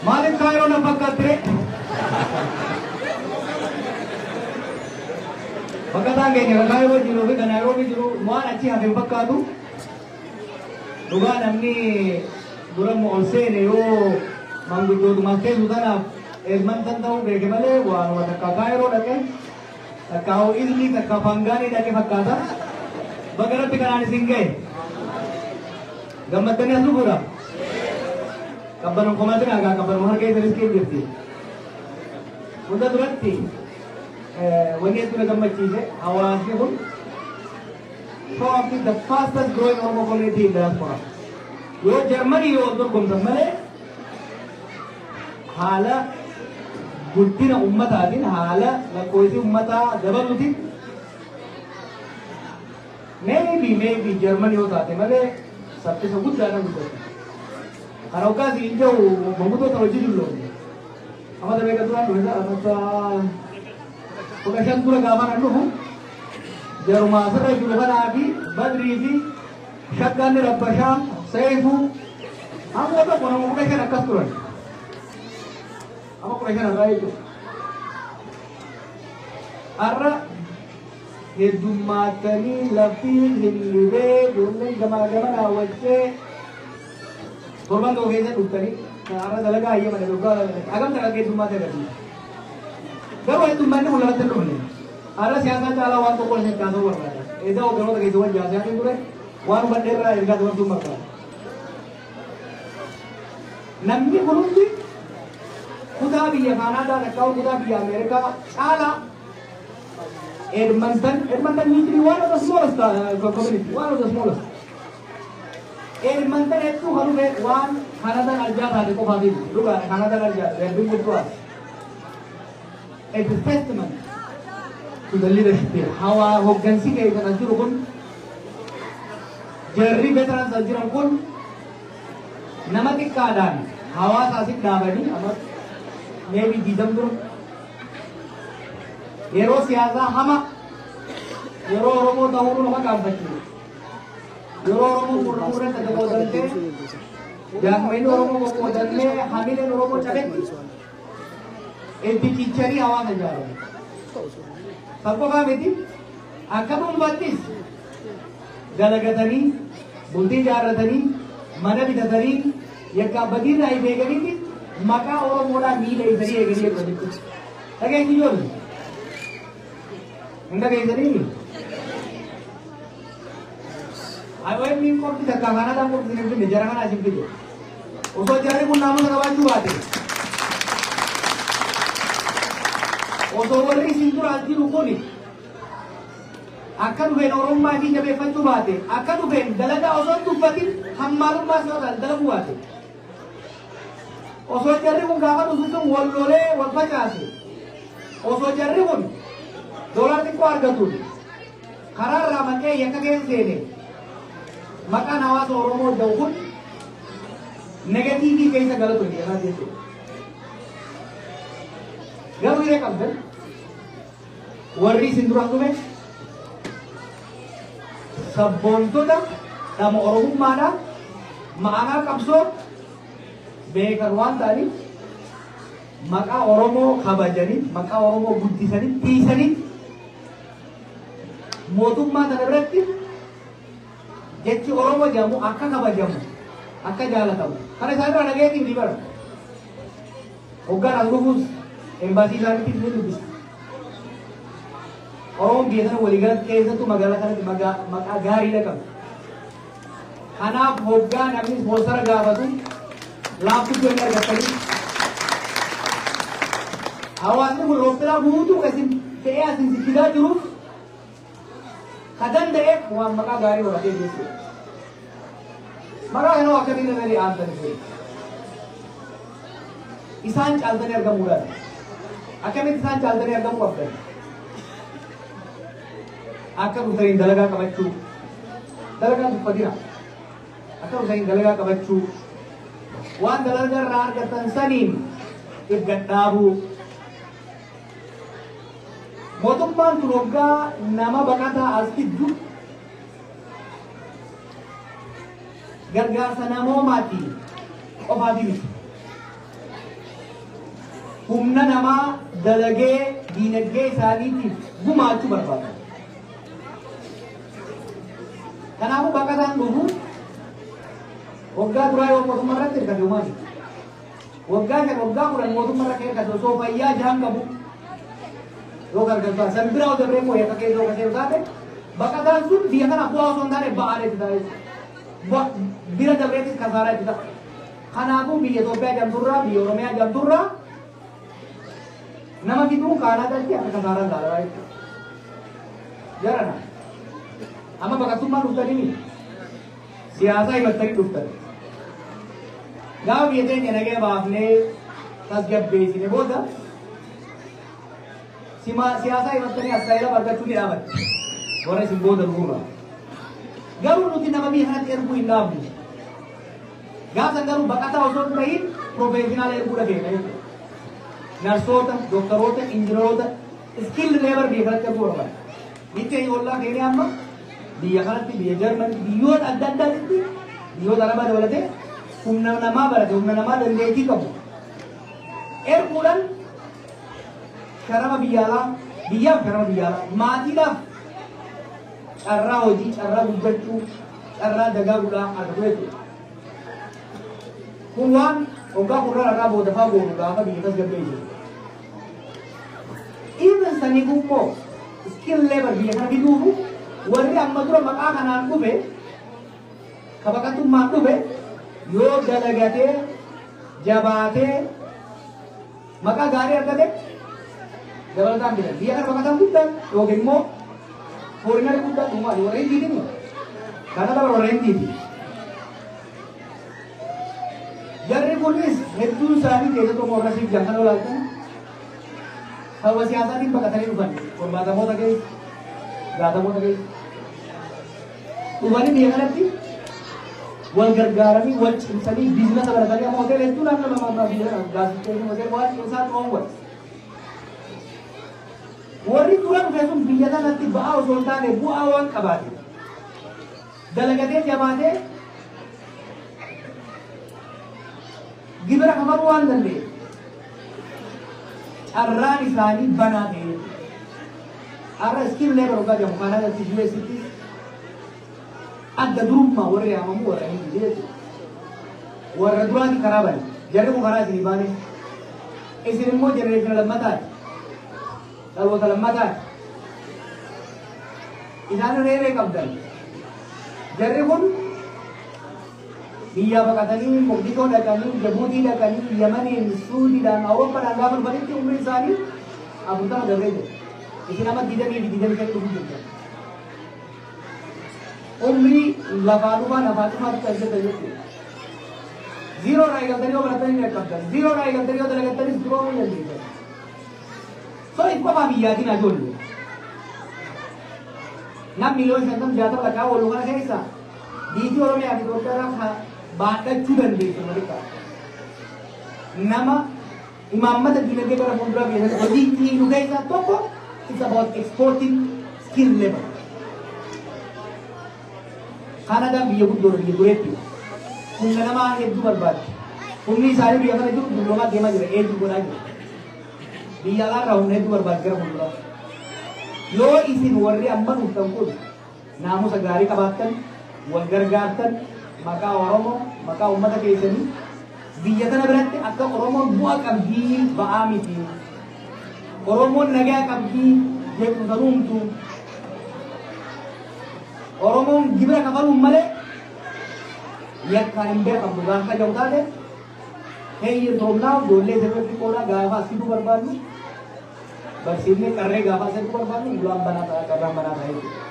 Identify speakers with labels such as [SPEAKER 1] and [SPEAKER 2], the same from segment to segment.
[SPEAKER 1] Maaliif Kaayiroo na fakkaatire? Baqataan keenya kan Kaayiroo jiruu fi kan Naayiroobii jiru waan achi hafe hin fakkaatu. Dhugaa namni dura ol seene yoo manguddootumaan teessu tanaaf Edmonton ta'uu beeke malee waanuma takka Kaayiroo dhaqe, takka Iznii, takka Fangaanii dhaqe fakkaata. Baga Rabbi kanaan isin ga'e. Gammaddanii as dhufuudha. Qabbanuma komatina gaa qabbanuma harka keessa riskii jirti. Hunda duratti wanni hedduu na gammachiise, hawaasni kun probably the fastest growing Oromo community in diaspora. Yoo Jarmanii yoo dorgomtan malee, haala guddina ummataatiin, haala lakkoofsi ummataa dabaluutiin, maybe Jarmanii yoo taate malee saffisa guddaadhaan guddatti. Kana hoggaas hin jiru manguddoota hojii dulloomne. Amata meeqa duraan dhufe? Amata 15 dura gaafa nan dhufu jaruma asirra jiru kanaa fi Badrii fi Shaggaanni Rabbashaa Seefuu amma tokko nama 15 akkas turan. Amma 15 irraa jechuudha. Har'a heddummaatanii lafti hillibee ijoolleen gamaa gama daawwachee torban tokko keessa dhuftanii har'a dalagaa hayyamane dhugaa hagam takka heddummaate agarsiisa. Garuu heddummaanni kun lafatti hin dhufne. Har'a siyaasaa caalaa waan tokko isin kaasuu barbaada. Edaa hogganoota keessa wajjin haasa'aa ture, waan hubadhe irraa ergaa dabarsuun barbaada. Namni kun hundi kutaa biyya Kaanaadaa takkaa kutaa biyya Ameerikaa caalaa Edmonton, Edmonton used to be one of the smallest community, one of the smallest. Edmonton hedduu kan dhufe waan Kanadaan arjaa taate qofaatiif dhugaadha. Kanadaan arjaa darbiin guddoo as. It's a testament to the leadership here. Hawa hoggansi keessan as jiru kun, jarri veterans as jiran kun, nama xiqqaadhaan hawaasa asitti dhaabanii amma maybe 20 dura yeroo siyaasaa hama, yeroo Oromoo ta'uu nama gaanfachiisu, yeroo Oromoo gurra gurratti adda qoodamtee, jaarmayni Oromoo qoqqoodamee, hamileen Oromoo cabetti itti cichanii hawaasa ijaarame. San qofaa miti, akka dhuunfaattis dalagatanii, bultii ijaarratanii, mana bitatanii, yakka abbatiirraa if eeganitti maqaa Oromoodhaan miila isanii eeganii eegan jechuudha. Dhageessi ijoollee. Hin dhageessanii? IOM qofti takka Kanadaan qofti hin finne, jara kana asin fide. Osoo jarri kun naamusa qabaachuu baate, osoo warri isin dura as jiru kuni akka dhufeen Oromummaa fi jabeeffachuu baate, akka dhufeen dalagaa osoo hin tuffatin hammaalummaa si yoo dalaguu baate, osoo jarri kun gaafa dhufu sun wal lolee wal facaase, osoo jarri kun doolar xiqqoo argatuun karaa irraa maqee yakka keessa seene, maqaan hawaasa Oromoo jedhu kun negative keessa galatu jedhaa jechuudha. Garuu hiree qabdan, warri isin dura dhufe sabboontota dhama Oromummaadhaan ma'anaa qabsoo beekan waan ta'aniif, maqaa Oromoo kabajanii, maqaa Oromoo guddisanii, tiisanii, mootummaa kana biratti jechi Oromoo jedhamu akka kabajamu, akka jaalatamu kana isaan irraa dhageetiin ni bara. Hoggaan as dhufuus embaasii isaaniitti ni dubbisa. Oromoon biyya sana waliigalatti, keessattuu magaalaa kanatti maqaa gaariidha qabdi. Kanaaf hoggaa namni sponsor gaafatu laaftuu inni argatanii, hawaasni kun roobbilaa guutuu isin fe'ee asin fidaa jiruuf ka danda'eef waan maqaa gaarii horatee jechuudha. Maqaa kana akkamiin namni aantan ta'e? Isaan caaltanii argamuudhaan. Akkamitti isaan caaltanii argamuu qabdan? Akka dhuftaniin dalagaa qabachuu. Dalagaa tuffatina. Akka dhuftaniin dalagaa qabachuu. Waan dalagaa irraa argattan saniin if gadhaabuu. Mootummaan tun hoggaa nama baqataa as fiddu gargaarsa namoomaati qofaafi miti. Humna namaa dalagee diinagdee isaaniitiif gumaachuu barbaada. Kanaafuu baqataan dhufu waggaa duraa yoo mootummaa irratti hirkate uumaa jira. Waggaa 5 waggaa 10 mootummaa irratti hirkate osoo fayyaa jahan qabu yoo gargaartaa san bira yoo dabree immoo yakka keessa yoo kaseeru taate baqataan sun biyya kana bu'aa osoo hin taane ba'aa itti ta'a jechuudha. Bira dabreetis kasaaraa itti ta'a. Kanaafuu biyya Itoophiyaa jedhamturraa biyya Oromiyaa jedhamturraa nama fiduu Kaanaadaatti akka kasaaraan ilaalaa jechuudha. Jarana amma baqattummaa dhuftanii siyaasaa himattanii dhuftan. Gaafa biyya teenya nagaya baafnee tasgabbeessine booda siyaasaa himattanii asylum argachuu ni dhaabatti. Warra isin booda dhufuudha. Garuu nuti nama biyya kanatti erguu hin dhaabnu. Gaafa garuu baqataa osoo hin ta'in professional erguu dhageenya jechuudha. Narsoota, dooktaroota, injiinaroota, skilled labor biyya kanatti erguu barbaada. Mitti ollaa keenya amma biyya kanatti, biyya Jarman, biyyoota adda addaatti, biyyoota Arabaa dabalatee humna namaa barate, humna namaa dandeettii qabu erguudhaan sharafa biyya alaa, biyyaaf sharafa biyya alaa, maatiidhaaf carraa hojii, carraa guddachuu, carraa dagaaguudhaa argatu jechuudha. Kun waan waggaa 10 irraa booda fa'aa goonu gaafa biyya tasgabbeessu. Even saniif immoo skill labor biyya kana fiduufu warri amma dura maqaa kanaan dhufe ka baqatummaan dhufe yoo dalagatee jabaatee maqaa gaarii argate dabalataan fidan. Biyya kana baqataan guddaan yookiin immoo foreigner guddaan dhumaa warra Hindiitini. Kana bara warra Hindiiti. Jarri kunis hedduun isaanii keessattuu warra siif jan kana olaaltan sababa siyaasaatiin baqatanii dhufan 70moota keessa 60moota keessa. Dhufanii biyya kanatti wal gargaaranii wal cimsanii business baratanii amma hoteela hedduu naannoo nama ammaa biyya kana gas station hoteela waan isaan dhoowwan. Warri dura dhufe sun biyya kanatti ba'aa osoo hin taane bu'aa waan qabaate. Dalagatee jabaatee gibira kafaluu waan danda'e carraan isaanii banaa ta'e. Har'a skill labor hoggaa jedhamu Kaanaadaatti US'ttis adda durummaa warri yaamamu warra Hindii jechuudha. Warra duraati karaa bane. Jarri kun karaa isinii baane. Isin immoo generation lammataati. Dhaloota lammataati. Isaan reeree qabdan. Jarri kun biyya baqatanii Mogadishoo dhaqanii, Jabuutii dhaqanii, Yamaniin, Suudiidhaan, Awurooppaadhaan gaafa dhufanitti umriin isaanii 40 dabree jira. Isin amma 20 fi 25 dhufuu jirtan. Umrii lafaa dhufaa lafaa dhufaatti kan jirtan jechuudha. Zero irraa eegaltanii yoo baratanii ni qaqqabdan. Zero irraa eegaltanii yoo dalagattanis duroomuu ni dandeessan. So if qofaa biyyaatiin ijoollee. Nam miliyoona 50 60 lakkaa oolu kana keessa biyyi Oromiyaa fi Itoophiyaa baadhachuu dandeessu malee nama imaammata dinagdee gara fuulduraa biyya sana hojii xiinu keessaa tokko it's about exporting skilled labor. Kaanadaan biyya guddoodha, biyya dureetti. Humna namaa hedduu barbaaddi. Humni isaanii biyya kana jiru dulloomaa deemaa jira, eeyyuu godhaa jira. Biyya alaarraa humna hedduu barbaaddi gara fuulduraa. Yoo isin warri amma dhuftan kun naamusa gaarii qabaattan, wal gargaartan, maqaa Oromoo, maqaa uummata keessanii biyya kana biratti akka Oromoon bu'a qabdii ba'aa miti. Oromoon nagaa qabdii jeequmsa uumtu. Oromoon gibira kafaluun malee yakkaan hin beekamtu gaafa jedhu taate heeyyir toomnaa ijoollee sirriitti qoodaa gaafa as fiduu barbaadnu barsiifnee qarree gaafa as erguu barbaadnu ulaan banaa ta'a carraan banaa ta'a jechuudha.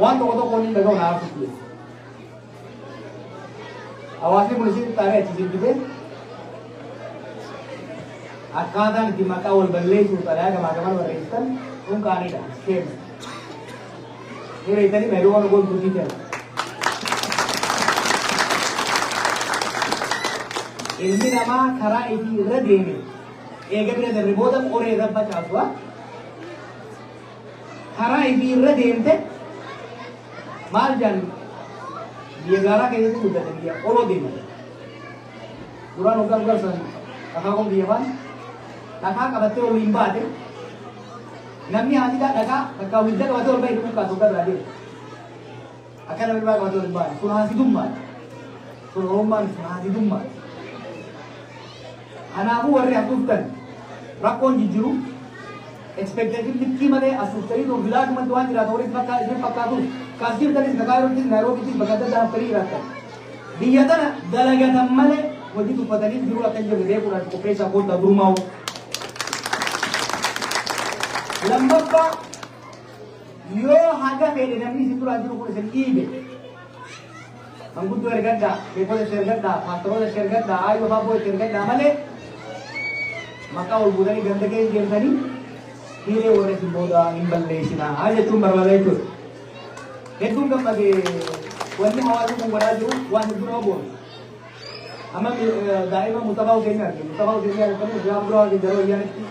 [SPEAKER 1] Waan tokko tokko inni dhaga'u na aarsutti. Hawaasni kun isin xaaree achi isin fidee akkaataan itti maqaa wal balleessuu xalayaa gamaa gaman barreessitan kun qaaniidha. Shame. Hireetanii meeduu waan goon turtii ta'e. Ilmi namaa karaa ifii irra deeme eega bira darbe booda qoree irra facaasu. Karaa ifii irra deemte maal jaan biyya gaaraa keessatti guddate biyya oloo deemate. Duraan hoggaa garsan akaakuun biyya faan Dhagaa qabattee ol hin baate namni haatiidhaa dhagaa bakka hidda qabatee ol bahee dhufu kaasuu irraa deema. Akka namni biraa qabatee ol hin baane sun haasidummaadha. Sun Oromummaan sun haasidummaadha. Kanaafuu warri as dhuftan rakkoon jijjiru expectation likkii malee as dhuftanii tun bilaashumatti waan jiraatu horii isin fakkaatu kaas jirtanis Kaayiroottis Naayiroobiittis bakka adda addaa haftanii jiraattan. Biyya tana dalagatan malee hojii tuffatanii jiru akka hin jirre beekuudhaan qopheessaa koottaa durumaa'u. Lammaffaa yoo haga fedhe namni isin duraan jiru kun isin dhiibe manguddoo ergadhaa, beekota ishee ergadhaa, paastoroota ishee ergadhaa, aayyoo faabboo ishee ergadhaa malee maqaa ol buutanii ganda keessa deemtanii hiree warra isin booda hin balleessinaa jechuun barbaada jechuudha. Hedduun gammadee wanni hawaasni kun godhaa jiru waan hedduu nama boonu. Amma daa'ima Mustafaa Hussein arge. Mustafaa Hussein argamu gaafa dura waan yeroo ayyaanitti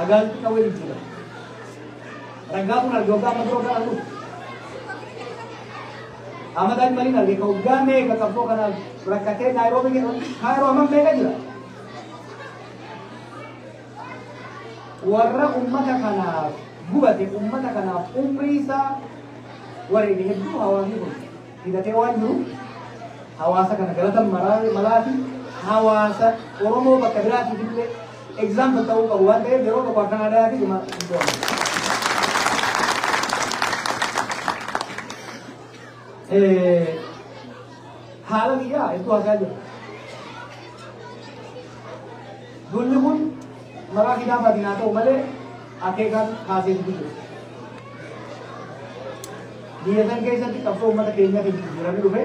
[SPEAKER 1] agaalti qawwee jijjiira. Raggaatuun arge waggaa amma dura waggaa dhufu. Ahmad Ajmaliin arge ka waggaa meeqa qabsoo kanaaf rakkatee Naayiroobii Kaayiroo amma meeqa jira. Warra ummata kanaaf gubate ummata kanaaf umrii isaa wareege hedduu hawaasni kun hidhatee waan jiru hawaasa kana galata malaa fi hawaasa Oromoo bakka biraatiif illee example ta'uu qabu waan ta'eef yeroo tokko akkan aadaa fi dhuma. Haala biyyaa hedduu haasaa jira. Dulli kun maqaa kitaabaatiin haa ta'u malee akeekaan kaaseetu jiru. Biyya san keessatti qabsoo uummata keenyaa jijjiiramni dhufe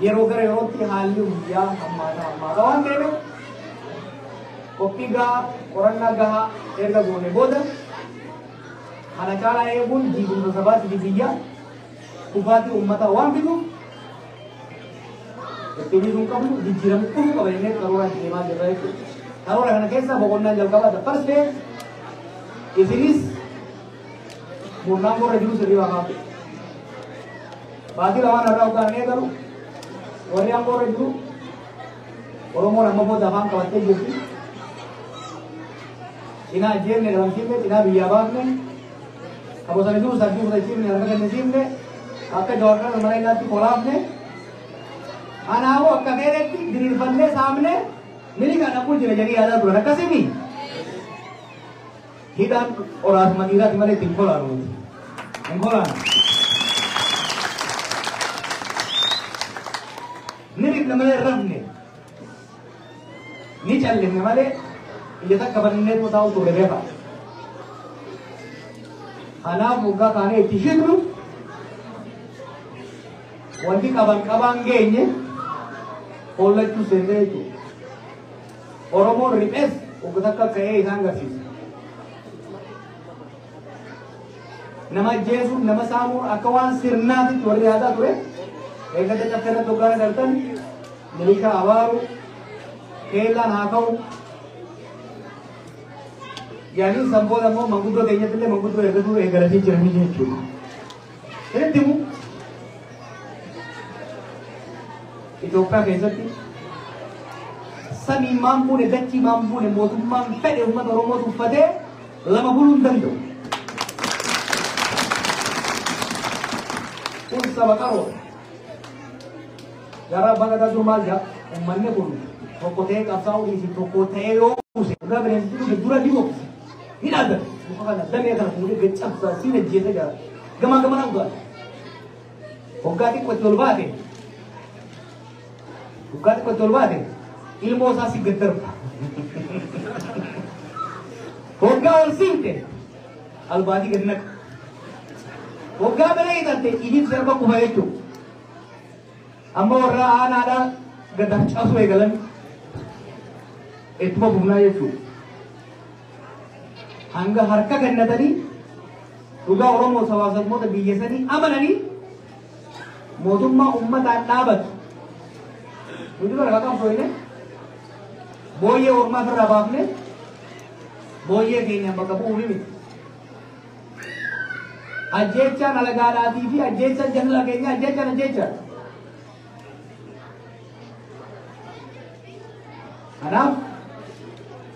[SPEAKER 1] yeroo gara yerootti haalli guyyaa hammaataa hammaataa waan deemeef qophii gahaa qorannaa gahaa erga goone booda kana caalaa eeguun diigumsa sabaatii fi biyya kufaatii uummataa waan fiduuf itti hin qabnu jijjiiramni dhufuu qaba jennee karoora deemaa jirra jechuudha. Karoora kana keessa boqonnaan jalqabaa the first phase isinis murnaan qorra jiru sirrii waa kaa'u. Baatii lamaan irraa hoggaan eegalu warri aangoo irra jiru Oromoon amma booda afaan qabattee jirti. Cinaa ajjeefne dhabamsiifne cinaa biyyaa baafne kabosana jiru sarjii fudhachiifne harka kennisiifne akka Jawaar kana mana hidhaatti kolaafne. Kanaafuu akka feetetti diriirfannee saamne miliqaan dhaquu jira jedhanii yaadaa turan akkasimi. Hidhaan oraasuma dhiiraati malee ittiin kolaanu miti. Hin kolaanu. Ni rifne malee hin rafne. Ni callifne malee ija takka bannee taa'u turre beekaa. Kanaaf waggaa kaanee itti shirru wanti qaban qabaan geenye hollachuu seentee jechuudha. Oromoon riphees wagga takka ka'ee isaan agarsiisa. Nama ajjeesuun nama saamuun akka waan sirnaatitti warri yaadaa ture eeggata caffee irratti hoggaa agartan milishaa abaaru keellaan haa ka'u yaaniin san booda immoo manguddoo keenyatti illee manguddoo eeggatuu eegalanii jiranii jechuudha. Isinitti himu Itoophiyaa keessatti samii maan buune dachii maan buune mootummaan fedhe uummata Oromoo tuffatee lama buluu hin danda'u. Kun saba qaroo. Jaarraa abbaa gadaa dur maal jedha? Uummanni kun tokko ta'ee qabsaa'uu dhiisi tokko ta'ee yoo buuse dhugaa bineensichi dhufe dura ni boqse. Ni dhaabbata. Muka kana damee kana fuudhee gad cabsaa siin ajjeesa jira. Gamaa gamanaa ugaala. Waggaa xiqqootti ol baate waggaa xiqqootti ol baate ilmoo isaa si gad darba. Waggaa ol siinte albaatii gad naqa. Waggaa bira hidhatte idiif darba kufa jechuudha. Amma warra aanaadhaa gad harcaasuu eegalan ittuma fufnaa jechuudha. Hanga harka kennatanii dhugaa Oromoo sabaa biyya sanii amananii mootummaa uummataan dhaabatu. Nuti bara qabsooyne booyyee ormaa ofirraa baafne booyyee keenyaan bakka bu'uu miti. Ajjeechaan alagaadhaatii fi ajjeechaan jallaa keenya ajjeechaan ajjeechaan. Kanaaf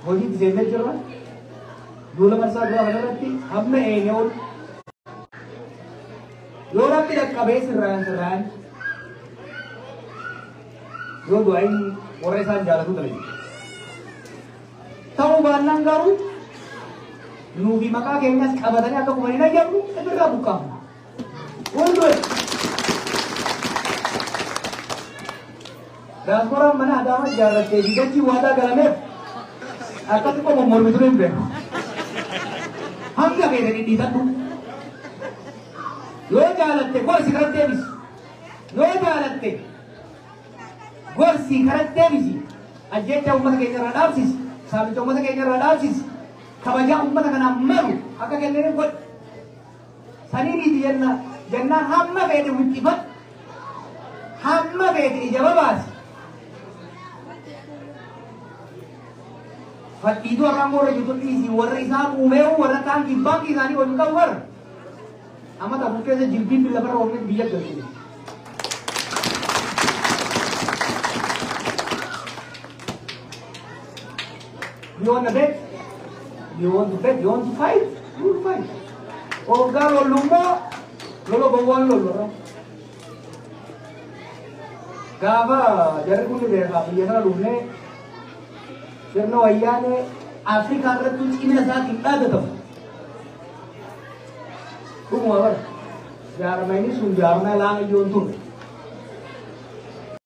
[SPEAKER 1] Hojiitti seennee jirra. Duula marsaa duraa kanarratti hamma eenyee ol yoo Rabbi dhaqqabee sirraan sirraan yoo du'aayin warra isaan jaalatu dalage. Ta'uu baannaan garuu nuufi maqaa keenyas qabatanii akka kufanii hin ayyamnu, ifirraa buqqaafna. Fuuldura. Diyaaspooraan mana Adaamaa ijaarrattee fi dachii waadaa galameef akka xiqqoo mormitu hin beeku. Hanga feete dhidhiitadhu. Yoo jaalatte gorsi karatti deebisi. Yoo jaalatte gorsi karatti deebisi. Ajjeechaa uummata keenya irraa dhaabsisi. Saamicha uummata keenya irraa dhaabsisi. Kabajaa uummata kanaaf malu akka kenneen godhi. Sanii miti jenna jennaan hamma feete wixxifadhu. Hamma feete ija babaasi. Fadhiituu har'aan warra jirtu dhiisii, warra isaan uumee, warra taankii baankii isaanii waliin qabu warra. Amma ta'u keessa jilbiin lafarra oofne biyya galchine. You want to bet? You want to bet? You want to fight? You will fight. Hoggaa lollummoo lola gowwaan lollu. Gaafa jarri kun beekaa biyya sana dhufnee sirna Wayyaanee Afrikaa irratti cimina isaatiin dhaadatamu. Dhuguma bara jaarmayni sun jaarmaya laayyoo hin turre.